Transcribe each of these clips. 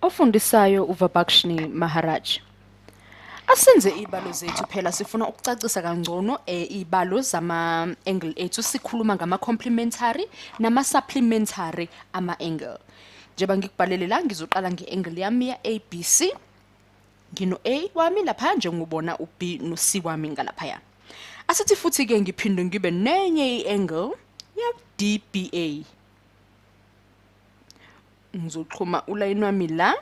Ofundisayo uVabakshni Maharaj. Asenze iy'balo zethu phela, sifuna ukucacisa kangcono iy'balo zama-angle ethu, sikhuluma ngama-complementary nama-supplementary ama-angle. Njengoba ngikubhalele la, ngizoqala nge-angle yami ya-ABC. Ngino-A wami lapha, njengobona u-B no-C wami ngalaphaya. Asithi futhi-ke ngiphinde ngibe nenye i-angle ya-DBA. Ngizoxhuma ulayini wami la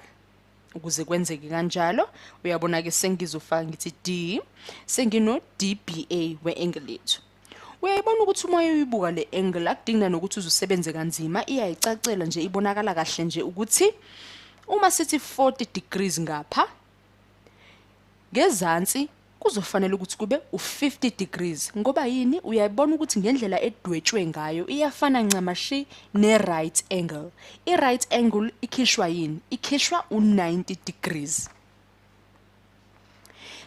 ukuze kwenzeke kanjalo. Uyabona-ke sengizofaka ngithi D, sengino DBA we-angle yethu. Uyayibona ukuthi uma uyibuka le angle, akudingi nanokuthi uzusebenze kanzima, iyayicacela nje, ibonakala kahle nje ukuthi uma sithi 40 degrees ngapha ngezansi kuzofanele ukuthi kube u-50 degrees. Ngoba yini? Uyayibona ukuthi ngendlela edwetshwe ngayo iyafana ncamashi ne-right angle. I-right angle ikhishwa yini? Ikhishwa u-90 degrees.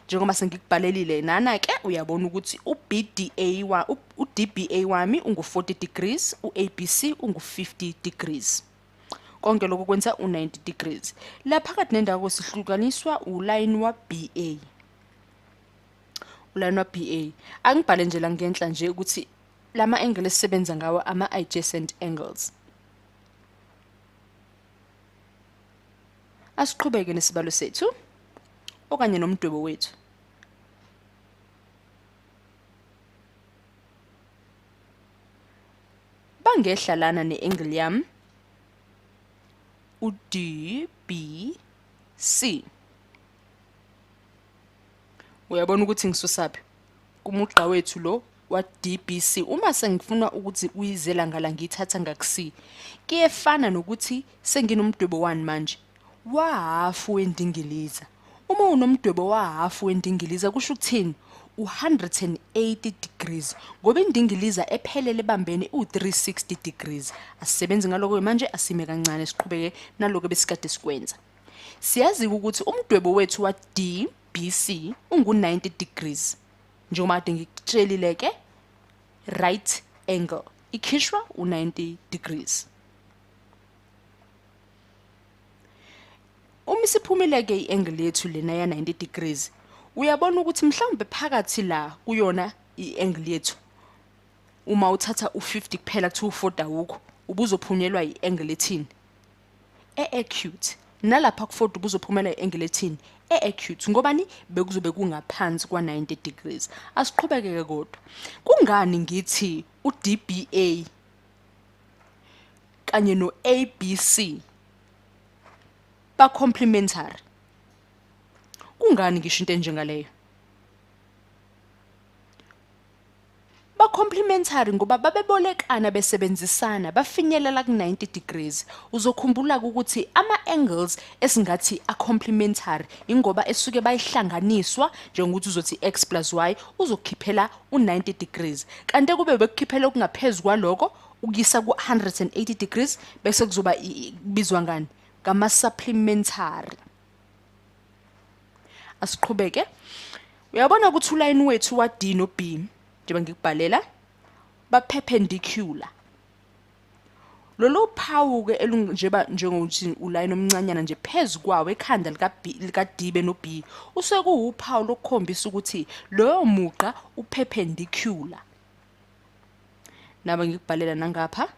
Njengoba sengikubhalelile nana-ke, uyabona ukuthi u-BDA wa, u-DBA wami ungu-40 degrees, u-ABC ungu-50 degrees. Konke lokho kwenza u-90 degrees. La phakathi nendawo sihlukaniswa ulayini wa-BA. Ulayini wa-BA. Angibhale nje la ngenhla nje ukuthi lama angle esisebenza ngawo ama-adjacent angles. Asiqhubeke nesibalo sethu okanye nomdwebo wethu. Bangehla lana ne-angle yami u-DBC. Uyabona ukuthi ngisusaphi kumugqa wethu lo wa DBC. Uma sengifuna ukuthi uyizela ngala, ngiyithatha ngaku-C. Kuyefana nokuthi senginomdwebo wani manje, wahafu wendingiliza. Uma unomdwebo wahafu wendingiliza kusho ukuthini? U-180 degrees, ngoba indingiliza ephelele ebambene u-360 degrees. Asisebenzi ngaloko manje, asime kancane siqhubeke naloko besikade sikwenza. Siyazi ukuthi umdwebo wethu wa DBC ungu-90 degrees. Njengoba kade ngikutshelile ke, right angle ikhishwa u-90 degrees. Uma isiphumile ke i-angle yethu lena ya 90 degrees, uyabona ukuthi mhlawumbe phakathi la kuyona i-angle yethu, uma uthatha u-50 kuphela kuthiwa u-40 awukho, ubuzophunyelwa i-angle ethini? E-acute. Nalapha ku-40 ubuzophumela i-angle ethini? E-acute. Ngobani? Bekuzobe kungaphansi kwa-90 degrees. Asiqhubekeke kodwa. Kungani ngithi u-DBA kanye no-ABC ba-complementary? Kungani ngisho into enjengaleyo? Ba-complementary ngoba babebolekana, besebenzisana, bafinyelela ku-90 degrees. Uzokhumbula ukuthi ama-angles esingathi a-complementary ingoba esuke bayihlanganiswa, njengokuthi uzothi x plus y uzokukhiphela u-90 degrees, kanti kube bekukhiphela okungaphezu kwaloko ukuyisa ku-180 degrees, bese kuzoba kubizwa ngani? Ngama-supplementary. Asiqhubeke. Uyabona ukuthi ulayini wethu wa D no B, njengoba ngikubhalela, ba-perpendicular. Lolu phawu ke elunjeba njengokuthi ulayini omncanyana nje phezu kwawo ekhanda lika B, lika D be no B, usekuwuphawu lokukhombisa ukuthi loyo mugqa uperpendicular. Naba ngikubhalela nangapha,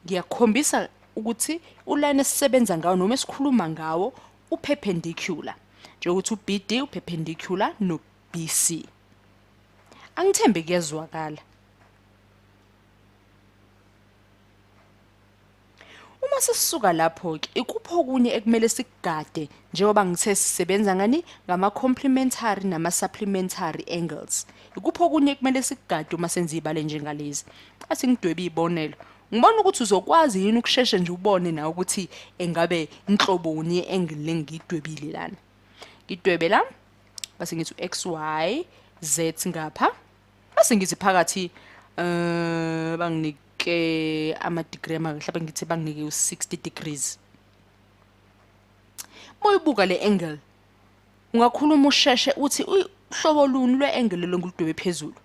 ngiyakhombisa ukuthi ulayini esisebenza ngawo noma esikhuluma ngawo uperpendicular, njengokuthi u-BD uperpendicular no-BC. Angithembe kuyezwakala. Uma sesisuka lapho-ke, ikuphi okunye ekumele sikugade njengoba ngithe sisebenza ngani? Ngama-complementary nama-supplementary angles. Ikuphi okunye ekumele sikugade uma senza iy'balo njengalezi? Athi ngidwebe iy'bonelo. Ngibona ukuthi uzokwazi yini ukusheshe nje ubone nawe ukuthi engabe inhloboni ye-angle le ngiyidwebile lana. Ngidwebe la, base ngithi u-X, Y, Z ngapha. Base ngithi phakathi banginike ama-degree ama, mhlawumbe ngithi banginike u-60 degrees. Uma uyibuka le angle, ungakhuluma usheshe uthi uhlobo luni lwe-angle lo ngiludwebe phezulu.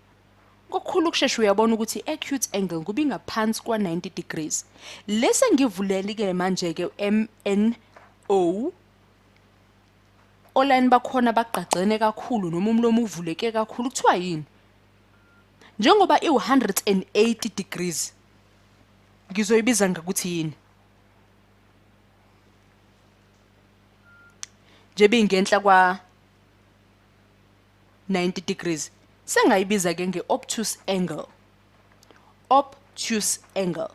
Ngokukhulu ukushesha uyabona ukuthi i-acute angle ngoba ingaphansi kwa-90 degrees. Lese ngivulele-ke manje-ke MNO, olayini bakhona bagqagqene kakhulu noma umlomo uvuleke kakhulu, kuthiwa yini? Njengoba iwu-180 degrees, ngizoyibiza ngokuthi yini? Njengoba ingenhla kwa 90 degrees, sengayibiza ke nge-obtuse angle. Obtuse angle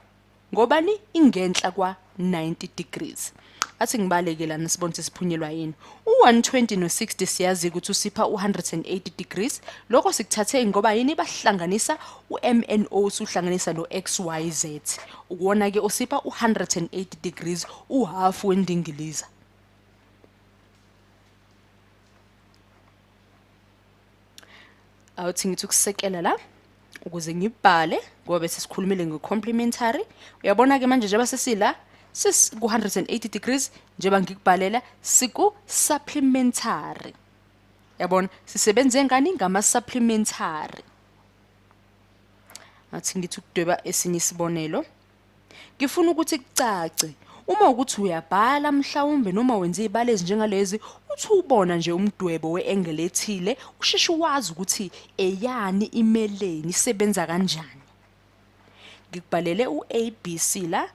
ngobani? Ingenhla kwa 90 degrees. Athi ngibaleke lana sibone ukuthi siphunyelwa yini. U-120 no-60 siyazi ukuthi usipha u-180 degrees. Lokho sikuthathe ngoba yini? Bahlanganisa u-MNO usuhlanganisa no-XYZ, ukuwona-ke usipha u-180 degrees, uhafu wendingiliza. Awuthi ngithi ukusekela la ukuze ngibhale, ngoba bese sikhulumile nge-complementary. Uyabona-ke manje njengoba sesila ku-180 degrees, njengoba ngikubhalela siku-supplementary. Yabona sisebenze ngani? Ngama-supplementary. Athi ngithi ukudweba esinye isibonelo. Ngifuna ukuthi kucace. Uma ukuthi uyabhala mhlawumbe noma wenze izibalo ezinjengalezi, uthi ubona nje umdwebo we-angle ethile, usheshe wazi ukuthi eyani, imeleni, isebenza kanjani. Ngikubhalele u-ABC la,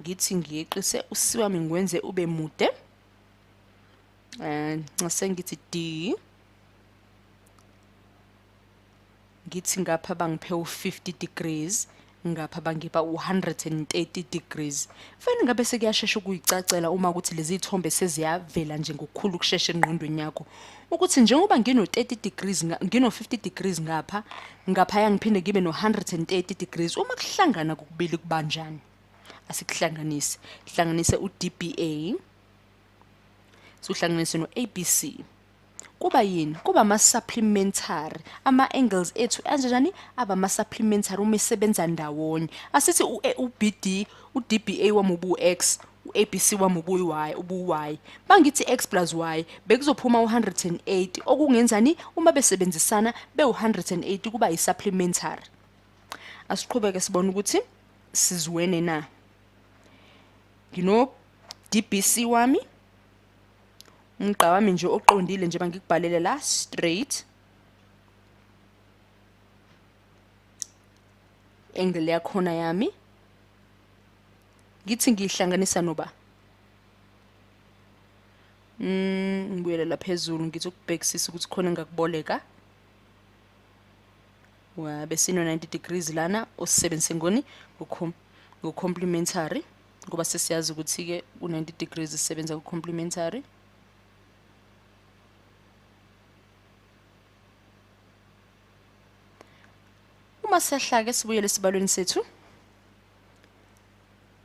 ngithi ngiyeqise u-C wami ngiwenze ube mude. Ngase ngithi D, ngithi ngapha bangiphe u-50 degrees, ngapha bangipha u-130 degrees. Fanele ngabe sekuyashesha ukuyicacela uma ukuthi lezi zithombe seziyavela nje ngokukhulu ukushesha engqondweni yakho, ukuthi njengoba ngino-30 degrees, ngino-50 degrees ngapha, ngaphaya ngiphinde ngibe no-130 degrees, uma kuhlangana kokubili kubanjani? Asikuhlanganise, hlanganise u-DBA suhlanganise no-ABC, kuba yini? Kuba ama-supplementary. Ama-angles ethu anjani? Aba ama-supplementary uma esebenza ndawonye. Asithi u-BD, u-DBA wami ubu-X, u-ABC wami ubu-Y, ubu-Y. Bangithi X plus Y bekuzophuma u-180, okungenzani uma besebenzisana bewu-180 kuba i-supplementary. Asiqhubeke sibone ukuthi sizwene na. Ngino DBC wami, umgqa wami nje oqondile nje bangikubhalele la straight. Angle yakhona yami ngithi ngihlanganisa noba ngibuyele la phezulu ngithi ukubhekisisa ukuthi khona engakuboleka. Wabe sino 90 degrees lana osebenzise ngoni ngo-complementary, ngoba sesiyazi ukuthi-ke u-90 degrees isebenza ku-complementary. Uma sehla-ke sibuyele esibalweni sethu,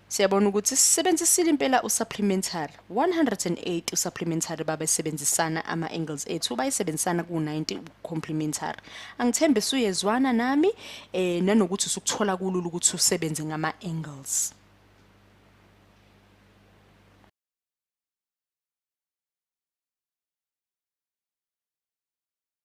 siyabona ukuthi sisebenzisile impela u-supplementary 108. U-supplementary babesebenzisana ama-angles ethu, bayisebenzisana ku-90 complementary. Angithembe suyezwana nami nanokuthi usukuthola kulula ukuthi usebenze ngama-angles.